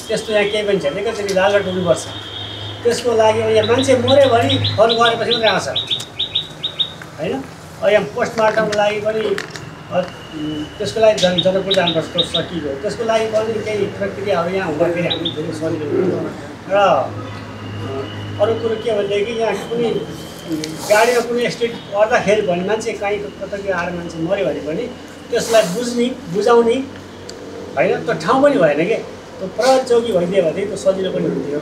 Speaker 7: त्यस्तो यहाँ केही पनि छैन एकैचोटि लालट हुनुपर्छ त्यसको लागि यहाँ मान्छे मऱ्यो भने फोन गरेपछि पनि आउँछ होइन यहाँ पोस्टमार्टमको लागि पनि त्यसको लागि जनकपुर जानुपर्छ त्यो सकियो त्यसको लागि पनि केही प्रक्रियाहरू यहाँ हुँदाखेरि हामी धेरै सजिलो हुन्छ र अरू कुरो के भनेदेखि यहाँ कुनै गाडीमा कुनै एक्सिडेन्ट गर्दाखेरि भने मान्छे कहीँ कतै आएर मान्छे मऱ्यो भने पनि त्यसलाई बुझाउने होइन त्यो ठाउँ पनि भएन कि त्यो प्रहरी चौकी भइदियो भने त्यो सजिलो पनि हुन्थ्यो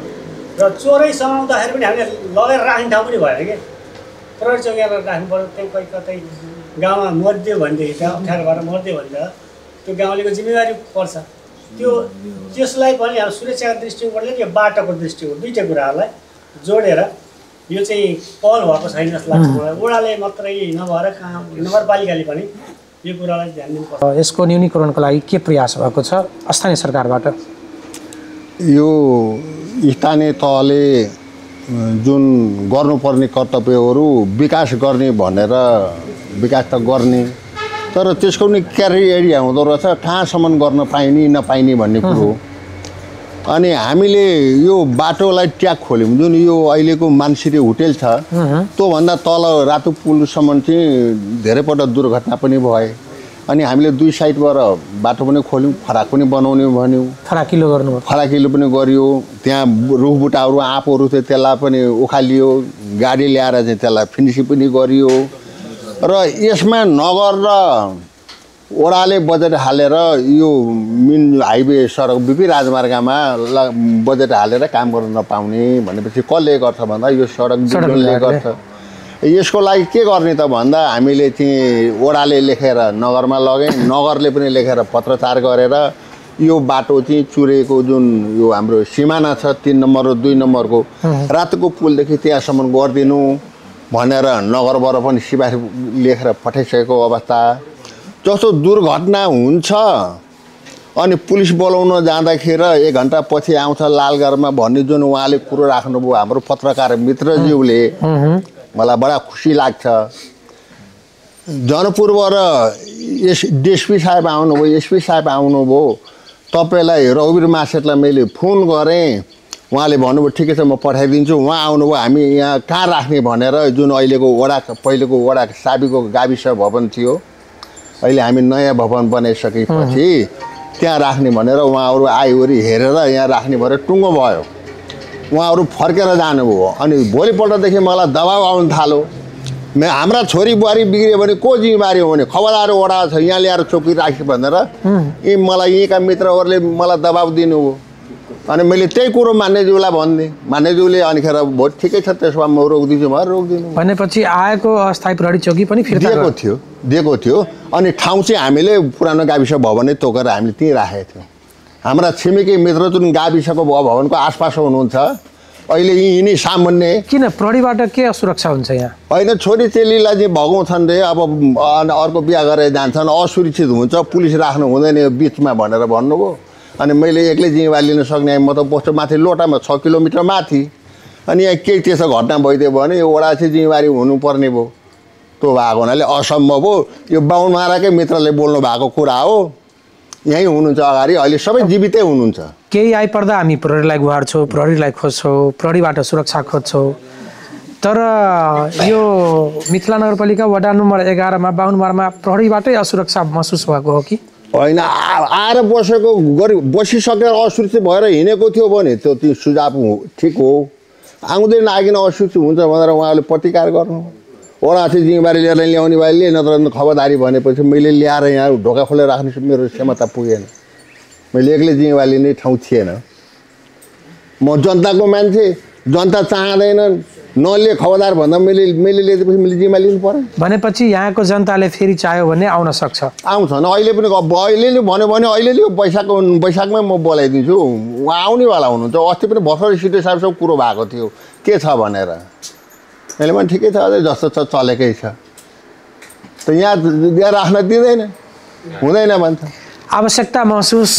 Speaker 7: र चोरै समाउँदाखेरि पनि हामीले लगेर राख्ने ठाउँ पनि भएन कि प्रहरी चौकीलाई राख्नु पर्यो त्यही कहीँ कतै गाउँमा मरिदियो भनेदेखि त्यहाँ अप्ठ्यारो भएर मरिदियो भने त त्यो गाउँलेको जिम्मेवारी पर्छ त्यसलाई पनि अब सुरक्षाको दृष्टिकोणले यो बाटोको दृष्टिकोण दुईवटा कुराहरूलाई जोडेर यो चाहिँ पहल भएको छैन जस्तो लाग्छ मलाई वडाले मात्रै नभएर कहाँ नगरपालिकाले पनि यो कुरालाई ध्यान दिनुपर्छ
Speaker 1: यसको न्यूनीकरणको लागि के प्रयास भएको छ स्थानीय सरकारबाट
Speaker 2: यो स्थानीय तहले जुन गर्नुपर्ने कर्तव्यहरू विकास गर्ने भनेर विकास त गर्ने तर त्यसको पनि क्राइटेरिया हुँदो रहेछ कहाँसम्म गर्न पाइने नपाइने भन्ने कुरो अनि हामीले यो बाटोलाई ट्र्याक खोल्यौँ जुन यो अहिलेको मानसिरी होटेल छ त्योभन्दा तल रातो पुलसम्म चाहिँ धेरैपल्ट दुर्घटना पनि भए अनि हामीले 2 साइडबाट बाटो पनि खोल्यौँ फराक पनि बनाउने भन्यौँ फराकिलो पनि गरियो त्यहाँ रुखबुट्टाहरू आँपहरू थियो त्यसलाई पनि उखालियो गाडी ल्याएर चाहिँ त्यसलाई फिनिसिङ पनि गरियो र यसमा नगर र ओडाले बजेट हालेर यो मेन हाइवे सडक बिपी राजमार्गमा बजेट हालेर काम गर्न नपाउने भनेपछि कसले गर्छ भन्दा यो सडक विभागले गर्छ। यसको लागि के गर्ने त भन्दा हामीले चाहिँ ओडाले लेखेर नगरमा लगे, नगरले पनि लेखेर पत्रचार गरेर यो बाटो चाहिँ चुरेको जुन यो हाम्रो सिमाना छ 3 नम्बर र 2 नम्बरको रातको पुलदेखि त्यहाँसम्म गरिदिनु भनेर नगरबाट पनि सिफारिस लेखेर पठाइसकेको अवस्था। जस्तो दुर्घटना हुन्छ अनि पुलिस बोलाउन जाँदाखेरि 1 घन्टा पछि आउँछ लालगढमा भन्ने जुन उहाँले कुरो राख्नुभयो हाम्रो पत्रकार मित्रज्यूले, मलाई बडा खुसी लाग्छ। जनकपुरबाट डिएसपी साहब आउनुभयो, एसपी साहब आउनुभयो, तपाईँलाई रघुवीर महासेठलाई मैले फोन गरेँ, उहाँले भन्नुभयो ठिकै छ म पठाइदिन्छु। उहाँ आउनुभयो, हामी यहाँ कहाँ राख्ने भनेर जुन अहिलेको वडा पहिलेको वडा साबीको गाविस भवन थियो, अहिले हामी नयाँ भवन बनाइसकेपछि त्यहाँ राख्ने भनेर उहाँहरू आइवरी हेरेर यहाँ राख्ने भनेर टुङ्गो भयो। उहाँहरू फर्केर जानुभयो। अनि भोलिपल्टदेखि मलाई दबाब आउनु थाल्यो, हाम्रा छोरी बुहारी बिग्रियो भने को जिम्मेवारी हो भने खबरदार वडा छ यहाँ ल्याएर चौकी राख्यो भनेर यी मलाई यहीँका मित्रहरूले मलाई दबाब दिनुभयो। अनि मैले त्यही कुरो मान्यज्यूलाई भनिदिएँ, मान्यज्यूले अनिखेर भोट ठिकै छ त्यसो भए म रोकिदिन्छु भनेर रोकिदिनु
Speaker 1: भनेपछि आएको अस्थायी प्रहरी चौकी पनि फिर्ता
Speaker 2: दिएको थियो। अनि ठाउँ चाहिँ हामीले पुरानो गाविस भवनै तोकेर हामीले त्यहीँ राखेको थियौँ। हाम्रा छिमेकी मित्र जुन गाविसको भवनको आसपास हुनुहुन्छ अहिले यिनी सामान्य
Speaker 1: किन प्रहरीबाट के असुरक्षा हुन्छ यहाँ?
Speaker 2: होइन, छोरी चेलीलाई चाहिँ भगाउँछन् रे, अब अर्को बिहा गरेर जान्छन्, असुरक्षित हुन्छ, पुलिस राख्नु हुँदैन बिचमा भनेर भन्नुभयो। अनि मैले एक्लै जिम्मेवारी लिन सक्ने, म त बस्छु माथि लोटामा 6 किलोमिटर माथि। अनि यहाँ केही त्यसो घटना भइदियो भने यो वडा चाहिँ जिम्मेवारी हुनुपर्ने भयो। त्यो भएको हुनाले असम्भव हो। यो बाहुन माराकै मित्रले बोल्नु भएको कुरा हो। यहीँ हुनुहुन्छ अगाडि, अहिले सबै जीवितै हुनुहुन्छ।
Speaker 1: केही आइपर्दा हामी प्रहरीलाई गुहार्छौँ, प्रहरीलाई खोज्छौँ, प्रहरीबाट सुरक्षा खोज्छौँ। तर यो मिथिला नगरपालिका वडा नम्बर 11 मा बाहुनमारामा प्रहरीबाटै असुरक्षा महसुस भएको हो कि
Speaker 2: होइन? आएर बसिसकेर असुरक्षित भएर हिँडेको थियो भने त्यो सुझाव ठिक हो। आउँदै नआइकन असुरक्षित हुन्छ भनेर उहाँले प्रतिकार गर्नु, वडा चाहिँ जिम्मेवारी लिएर ल्याउने भाइले, नत्र खबरदारी भनेपछि मैले ल्याएर यहाँ ढोका खोलेर राख्ने मेरो क्षमता पुगेन। मैले एक्लै जिम्मेवारी लिने ठाउँ थिएन। म जनताको मान्छे, जनता चाहँदैन नलिए खबरदार भन्दा मैले लिएपछि मैले जिम्मा लिनु पर्यो।
Speaker 1: भनेपछि यहाँको जनताले फेरि चाह्यो भने आउन सक्छ,
Speaker 2: आउँछ न। अहिले पनि अहिले भन्यो भने अहिले वैशाखमै म बोलाइदिन्छु, उहाँ आउनेवाला हुनुहुन्छ। अस्ति पनि भर्खरै सिटे साहबसँग कुरो भएको थियो के छ भनेर, मैले पनि ठिकै छ अझै जस्तो छ चलेकै छ, त यहाँ राख्न दिँदैन, हुँदैन भन्छ।
Speaker 1: आवश्यकता महसुस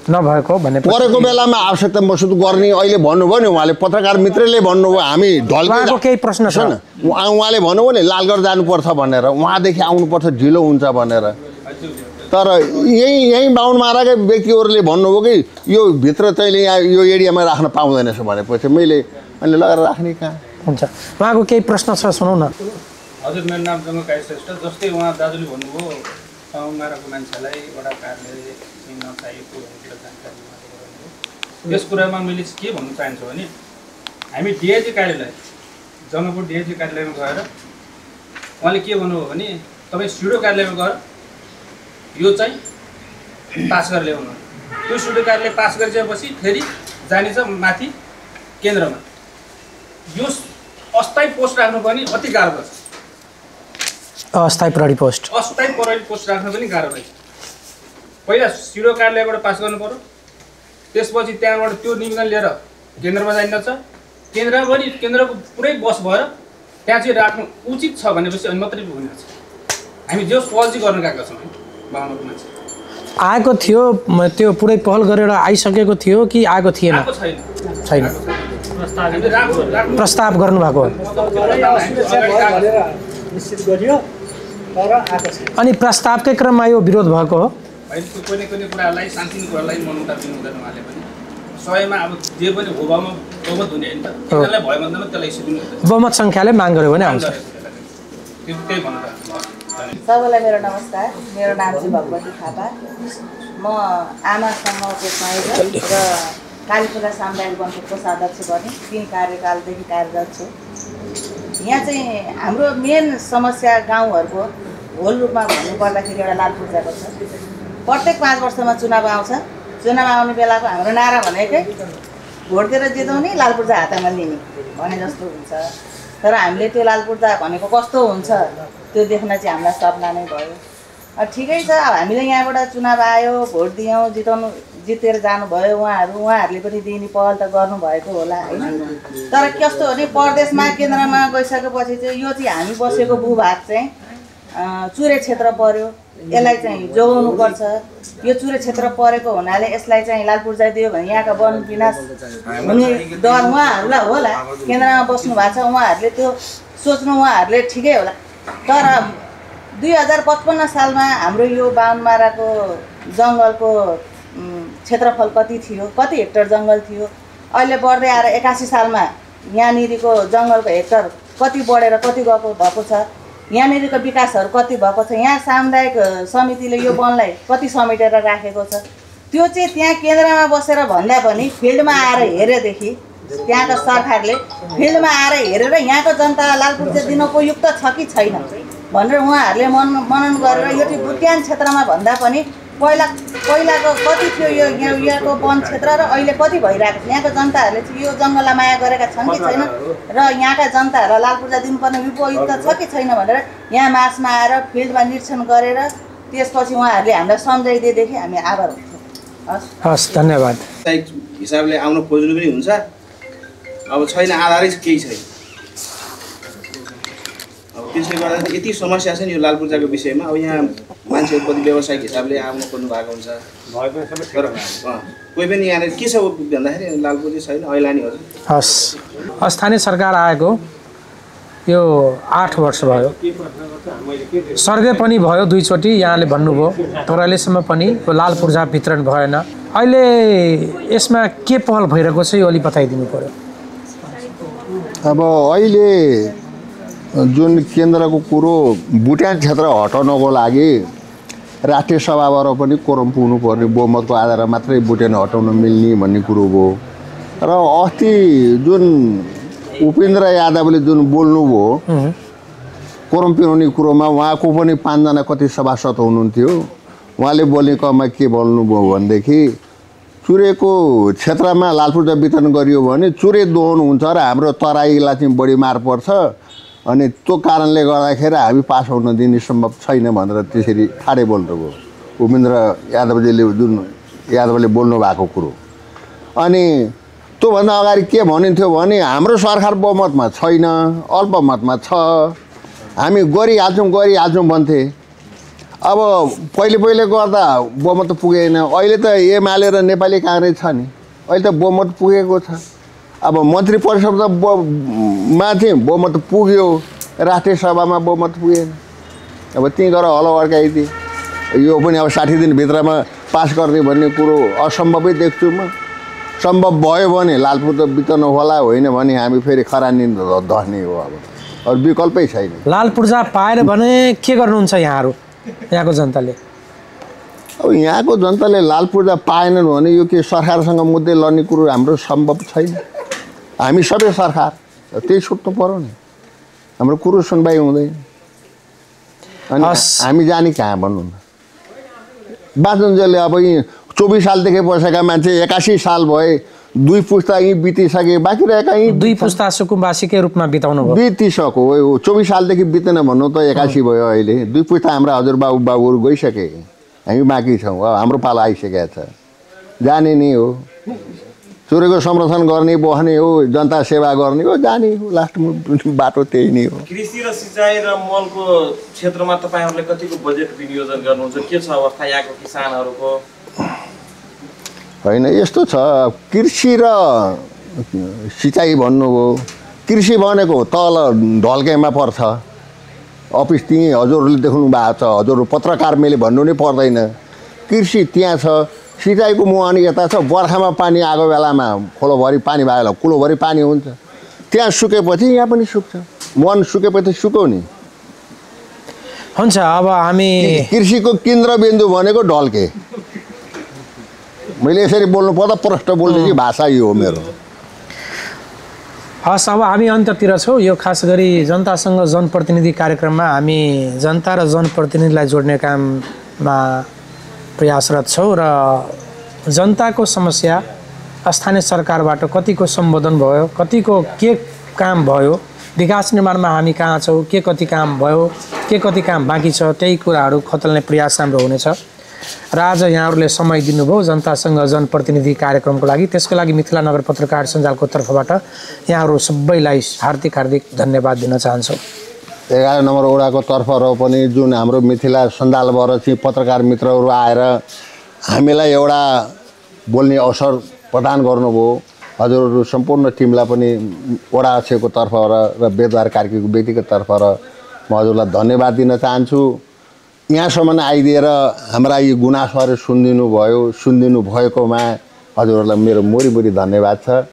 Speaker 1: नभएको भने
Speaker 2: परेको बेलामा आवश्यकता महसुस गर्ने अहिले भन्नुभयो नि, उहाँले पत्रकार मित्रले भन्नुभयो हामी ढल्केको
Speaker 1: केही प्रश्न छ
Speaker 2: न, उहाँले भन्नुभयो नि लालगढ जानुपर्छ भनेर, उहाँदेखि आउनुपर्छ ढिलो हुन्छ भनेर। तर यहीँ बाहुनमाराकै व्यक्तिहरूले भन्नुभयो कि यो भित्र तैँले यहाँ यो एरियामा राख्न पाउँदैनछ भनेपछि मैले अनि लगेर राख्ने कहाँ
Speaker 1: हुन्छ। उहाँको केही प्रश्न छ सुनौ न।
Speaker 8: हजुर, मेरो नाम जङ्गकाई श्रेष्ठ। जस्तै उहाँ दाजुले भन्नुभयो बाहुनमाराको मान्छेलाई वडा कार्यालय नचाहिएको भनेर जानकारी गराउनुभयो। यस कुरामा मैले के भन्न चाहन्छु भने हामी डिआइजी कार्यालय जङ्गपुर डिआइजी कार्यालयमा गएर उहाँले के भन्नुभयो भने तपाईँ सिडो कार्यालयमा गएर यो चाहिँ पास गरेर ल्याउनु। त्यो सिडो कार्यालय पास गरिसकेपछि फेरि जानेछ माथि केन्द्रमा। यो अस्थायी पोस्ट राख्नु पनि अति गाह्रो छ।
Speaker 1: अस्थायी प्रहरी पोस्ट
Speaker 8: राख्न पनि गाह्रो रहेछ। पहिला सिडो कार्यालयबाट पास गर्नु पर्यो, त्यसपछि त्यहाँबाट त्यो निवेदन लिएर केन्द्रमा जाइन्छ। केन्द्रमा पनि केन्द्रको पुरै बस भएर त्यहाँ चाहिँ राख्नु उचित छ भनेपछि अनि मात्रै हुनेछ। हामी जो पहल चाहिँ गर्न गएका छौँ बाहुनको मान्छे
Speaker 1: आएको थियो, त्यो पुरै पहल गरेर आइसकेको थियो कि आएको थिएन? छैन, प्रस्ताव गर्नुभएको। अनि प्रस्तावकै क्रममा यो विरोध भएको हो?
Speaker 8: कुनै कुरालाई शान्तिको कुरालाई मनमुटाव दिनु हुँदैन। उहाँले पनि सयमा अब जे पनि हो बहुमत हुने होइन त, त्यसलाई भयो भन्दैमा त्यसलाई इस्यु दिनु हुँदैन।
Speaker 1: बहुमत सङ्ख्याले माग गर्यो भने आउँछ।
Speaker 8: त्यही भन्नु
Speaker 9: सबैलाई मेरो नमस्कार। मेरो नाम चाहिँ भगवती थापा। म आमा समूहको संयोजक र कालीपुरा सामुदायिक वनको कोषाध्यक्ष बने 3 कार्यकालदेखि कार्यरत छु। यहाँ चाहिँ हाम्रो मेन समस्या गाउँहरूको होल रूपमा भन्नुपर्दाखेरि एउटा लाल पूर्जाको छ। प्रत्येक 5 वर्षमा चुनाव आउँछ। चुनाव आउने बेलाको हाम्रो नारा भनेकै भोट दिएर जिताउने, लाल पूर्जा हातमा लिने भने जस्तो हुन्छ। तर हामीले त्यो लाल पूर्जा भनेको कस्तो हुन्छ त्यो देख्न चाहिँ हामीलाई सपना नै भयो। ठिकै छ, अब हामीले यहाँबाट चुनाव आयो, भोट दियौँ, जितेर जानुभयो उहाँहरूले पनि दिने पहल त गर्नुभएको होला होइन। तर कस्तो भने प्रदेशमा केन्द्रमा गइसकेपछि चाहिँ यो चाहिँ हामी बसेको भूभाग चाहिँ चुरे क्षेत्र पर्यो, यसलाई चाहिँ जोगाउनुपर्छ। यो चुरे क्षेत्र परेको हुनाले यसलाई चाहिँ लाल पूर्जा दियो भने यहाँका वन विनाश हुने डर उहाँहरूलाई होला। केन्द्रमा बस्नु भएको छ उहाँहरूले त्यो सोच्नु उहाँहरूले ठिकै होला। तर 2055 सालमा हाम्रो यो बाहुनमाराको जङ्गलको क्षेत्रफल कति थियो, कति हेक्टर जङ्गल थियो, अहिले बढ्दै आएर 81 सालमा यहाँनिरको जङ्गलको हेक्टर कति बढेर कति भएको छ, यहाँनिरको विकासहरू कति भएको छ, यहाँ सामुदायिक समितिले यो वनलाई कति समेटेर राखेको छ, त्यो चाहिँ त्यहाँ केन्द्रमा बसेर भन्दा पनि फिल्डमा आएर हेरेदेखि त्यहाँको सरकारले फिल्डमा आएर हेरेर यहाँको जनतालाई लाल पूर्जा दिन उपयुक्त छ कि छैन भनेर उहाँहरूले मनन गरेर यो चाहिँ बुट्यान क्षेत्रमा भन्दा पनि पहिलाको कति थियो यो यहाँको वन क्षेत्र र अहिले कति भइरहेको छ, यहाँको जनताहरूले चाहिँ यो जङ्गललाई माया गरेका छन् कि छैन र यहाँका जनताहरूलाई लाल पूर्जा दिनुपर्ने उपयुक्त छ कि छैन भनेर यहाँ मार्चमा आएर फिल्डमा निरीक्षण गरेर त्यसपछि उहाँहरूले हामीलाई सम्झाइदिएदेखि हामी आभार हुन्छौँ।
Speaker 1: हस्, धन्यवाद।
Speaker 4: हिसाबले आउन खोज्नु पनि हुन्छ, अब छैन, आधारै केही छैन। अब त्यसले गर्दा यति समस्या छ नि यो लाल पूर्जाको विषयमा। अब यहाँ मान्छेहरू कति व्यावसायिक हिसाबले आउन खोज्नु भएको हुन्छ, तर कोही पनि यहाँनिर के छ भन्दाखेरि लाल पूर्जा छैन, ऐलानीहरू।
Speaker 1: हस्, स्थानीय सरकार आएको यो 8 वर्ष भयो, सर्वे पनि भयो 2 चोटि, यहाँले भन्नुभयो, तर अहिलेसम्म पनि यो लाल पूर्जा वितरण भएन। अहिले यसमा के पहल भइरहेको छ यो अलि बताइदिनु पर्यो।
Speaker 2: अब अहिले जुन केन्द्रको कुरो बुट्यान क्षेत्र हटाउनको लागि राष्ट्रिय सभाबाट पनि कोरम पुग्नुपर्ने, बहुमतको आधारमा मात्रै बुट्यान हटाउन मिल्ने भन्ने कुरो भयो। र अस्ति जुन उपेन्द्र यादवले जुन बोल्नुभयो कोरम पुर्याउने कुरोमा, उहाँको पनि 5 जना कति सभासद हुनुहुन्थ्यो, उहाँले बोलेकोमा के बोल्नुभयो भनेदेखि चुरेको क्षेत्रमा लाल पूर्जा वितरण गरियो भने चुरे दोहन हुन्छ र हाम्रो तराईलाई चाहिँ बढी मार पर्छ, अनि त्यो कारणले गर्दाखेरि हामी पास हुन दिने सम्भव छैन भनेर त्यसरी ठाडै बोल्नुभयो उपेन्द्र यादवले बोल्नु भएको कुरो। अनि त्योभन्दा अगाडि के भनिन्थ्यो भने हाम्रो सरकार बहुमतमा छैन, अल्पमतमा छ, हामी गरिहाल्छौँ भन्थे। अब पहिले गर्दा बहुमत पुगेन, अहिले त एमाले र नेपाली काङ्ग्रेस छ नि, अहिले त बहुमत पुगेको छ। अब मन्त्री परिषदमा चाहिँ बहुमत पुग्यो, राष्ट्रिय सभामा बहुमत पुगेन। अब त्यहीँ गएर हलो अड्काइदिए, यो पनि अब 60 दिनभित्रमा पास गर्ने भन्ने कुरो असम्भवै देख्छु म। सम्भव भयो भने लाल पूर्जा वितरण होला, होइन भने हामी फेरि खरानी धस्ने हो। अब विकल्पै छैन।
Speaker 1: लाल पूर्जा पाएन भने के गर्नुहुन्छ यहाँहरू, यहाँको जनताले?
Speaker 2: अब यहाँको जनताले लाल पूर्जा पाएनन् भने यो के सरकारसँग मुद्दे लड्ने कुरो हाम्रो सम्भव छैन। हामी सबै सरकार त्यही छुट्नु पर्यो नि, हाम्रो कुरो सुनवाई हुँदैन। अनि हामी जाने कहाँ भन्नु न। बाँचुन्जेलले अब यी 24 सालदेखि बसेका मान्छे 81 साल भए, 2 पुस्ता यहीँ बितिसके, बाँकी रहेका यहीँ
Speaker 1: 2 पुस्ता सुकुम्बासीकै रूपमा बिताउनु भयो,
Speaker 2: बितिसक्यो। 24 सालदेखि बितेन भन्नु त 81 भयो। अहिले 2 पुस्ता हाम्रा हजुरबाबुहरू गइसके, हामी बाँकी छौँ। अब हाम्रो पालो आइसकेको छ, जाने नै हो। चुरेको संरक्षण गर्ने, बस्ने हो, जनता सेवा गर्ने हो, जाने हो। लास्टमा बाटो त्यही नै हो।
Speaker 5: कृषि र सिँचाइ र मलको क्षेत्रमा तपाईँहरूले कतिको बजेट विनियोजन गर्नुहुन्छ? के छ अवस्था यहाँको किसानहरूको?
Speaker 2: होइन, यस्तो छ, कृषि र सिँचाइ भन्नुभयो। कृषि भनेको तल ढल्केमा पर्छ, अफिस त्यहीँ हजुरहरूले देख्नु भएको छ, हजुर पत्रकार मैले भन्नु नै पर्दैन। कृषि त्यहाँ छ, सिँचाइको मुहान यता छ। बर्खामा पानी आएको बेलामा खोलोभरि पानी भयो, कुलोभरि पानी हुन्छ, त्यहाँ सुकेपछि यहाँ पनि सुक्छ। मुहान सुकेपछि सुक्यो नि
Speaker 1: हुन्छ। अब हामी
Speaker 2: कृषिको केन्द्रबिन्दु भनेको ढल्के। मैले यसरी बोल्नु पर्दा प्रष्ट बोल्ने कि भाषा यो हो मेरो।
Speaker 1: हस्, अब हामी अन्त्यतिर छौँ। यो खास गरी जनतासँग जनप्रतिनिधि कार्यक्रममा हामी जनता र जनप्रतिनिधिलाई जोड्ने काममा प्रयासरत छौँ र जनताको समस्या स्थानीय सरकारबाट कतिको सम्बोधन भयो, कतिको के काम भयो, विकास निर्माणमा हामी कहाँ छौँ, के कति काम भयो, के कति काम बाँकी छ, त्यही कुराहरू खतल्ने प्रयास हाम्रो हुनेछ। र आज यहाँहरूले समय दिनुभयो जनतासँग जनप्रतिनिधि कार्यक्रमको लागि, त्यसको लागि मिथिला नगर पत्रकार सञ्जालको तर्फबाट यहाँहरू सबैलाई हार्दिक हार्दिक धन्यवाद दिन चाहन्छौँ।
Speaker 2: 11 नम्बर वडाको तर्फबाट पनि जुन हाम्रो मिथिला सञ्जालबाट चाहिँ पत्रकार मित्रहरू आएर हामीलाई एउटा बोल्ने अवसर प्रदान गर्नुभयो। हजुरहरू सम्पूर्ण टिमलाई पनि वडा अध्यक्षको तर्फबाट र बेदबार कार्कीको व्यक्तिगत तर्फबाट म हजुरलाई धन्यवाद दिन चाहन्छु। यहाँसम्म आइदिएर हाम्रा यी गुनासोहरू सुनिदिनु भएकोमा हजुरहरूलाई मेरो मुरी धन्यवाद छ।